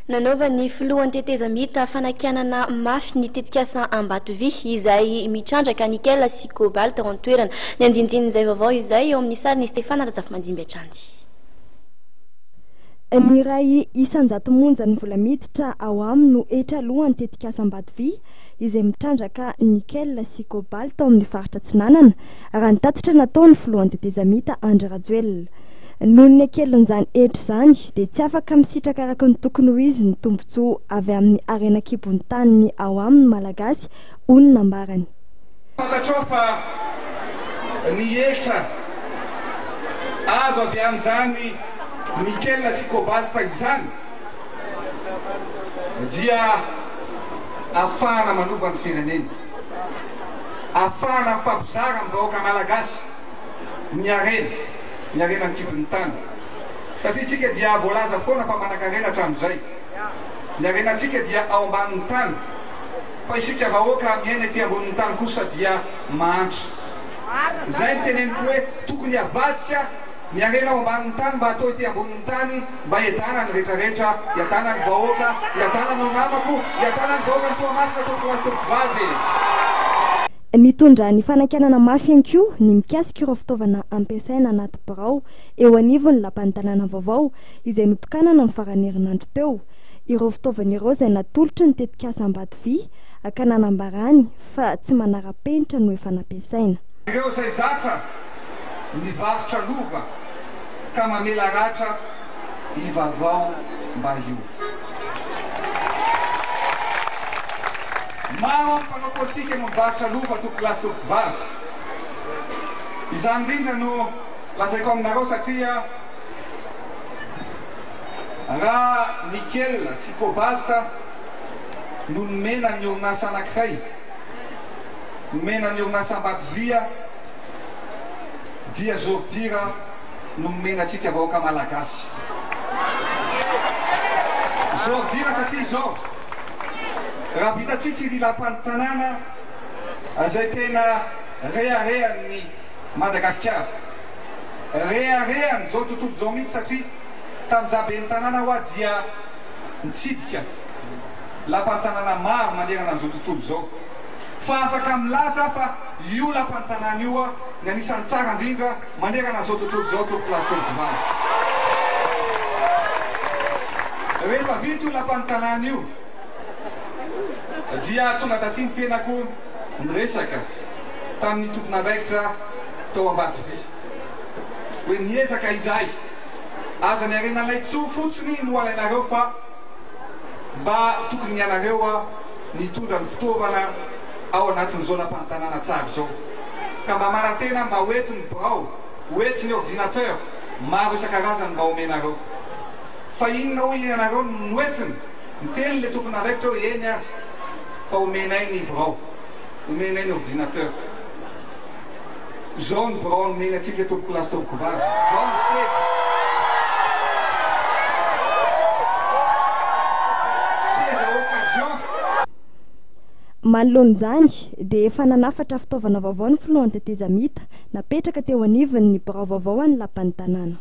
Nanaovan'ny filohan'ny tetezamita fanakianana mafy ny tetikasa Ambatovy izay mitrandraka nickel sy cobalt ao an-toerana. Ny andinindin'izay vaovao izay eo amin'ny sarin'i Stefana Razafimandimby hatrany. Ny 1% monja ny vola miditra ao aminy no hetra alohan'ny tetikasa Ambatovy izay mitrandraka nickel sy cobalt ao amin'ny faritra Atsinanana, raha ny tatitra nataon'ny filohan'ny tetezamita Andry Rajoelina. Noho ny hakelin'izany hetra izany dia tsy afaka misitraka araka ny tokony ho izy ny tombontsoa avy amin'ny harena an-kibon'ny taniny ao aminy ny Malagasy, hoy ny nambarany. Fantatrao fa ny hetra azo avy amin'izany nickel sy cobalt izany dia afahana manova ny firenena, afahana mifampizara amin'ny vahoaka Malagasy ny harena. ny harena an-kibon'ny tany. Satria isika dia voalaza foana fa manan-karena hatramin'izay. Ny harenantsika dia ao ambanin'ny tany. Fa isika vahoaka miaina ety ambonin'ny tany kosa dia mahantra. Izay no teneniko hoe tokony havadika ny harena ao ambanin'ny tany mba hatao ety ambonin'ny tany mba hiadana ny retraretra, hiadana ny vahoaka, hiadana anao namako, hiadana ny vahoakan'i Toamasina tompokolahy sy tompokovavy e! Nitondra ny fanakianana mafy ihany koa ny mikasika ireo fitaovana ampiasaina anaty birao eo anivon'ny lapan'ny tanàna vaovao izay notokanana ny faran'ny herinandro teo. Ireo fitaovana ireo izay natolotry ny tetikasa Ambatovy ka nanambarany fa tsy manara-penitra no efa nampiasaina. Ireo izay zatra mivarotra lova ka mamela ratra hivavao mba hiova. Maro amin'ny mpanao politika no mivarotra lova tompokolahy sy tompokovavy. Izany indrindra no lazaiko aminareo satria raha nickel sy cobalt no nomena ny orinasa anankiray, nomena ny orinasa Ambatovia dia zordira no nomena antsika vahoaka Malagasy. Zordira satria izao, raha vitantsika iny lapan'ny tanàna izay tena reharehan'ny Madagasikara, reharehan'izao tontolo izao mihitsy satria tamin'izaho ben'ny tanàna hoa dia nitsidika lapan'ny tanàna maro manerana an'izao tontolo izao fa afaka milaza aho fa io lapan'ny tanàna io ny anisan'ny tsara indrindra manerana an'izao tontolo izao tompokolahy sy tompokovavy. Rehefa vita io lapan'ny tanàna io dia tonga taty ny tenako niresaka tamin'ny tompon'andraikitra tao Ambatovy hoe niezaka izahay, aza ny harenanay tsoa fotsiny no alainareo fa mba tokony ianareo nitondra ny fitaovana ao anatin'izao lapan'ny tanàna tsara izao ka mba manantena mba ho eto ny birao, ho eto ny ordinateur maro isan-karazany mba omenareo. Fa inona hoy ianareo no noentiny? Niteny ilay tompon'andraikitra hoe eny ary fa omenay ny birao, omenay ny ordinateur. Izao ny birao nomeny antsika tompokolahy sy tompokovavy, izao ny seza. Seza occasion. Manoloana izany dia efa nanafatra fitaovana vaovao ny filohan'ny tetezamita napetraka teo anivon'ny birao vaovao an'ny lapan'ny tanàna.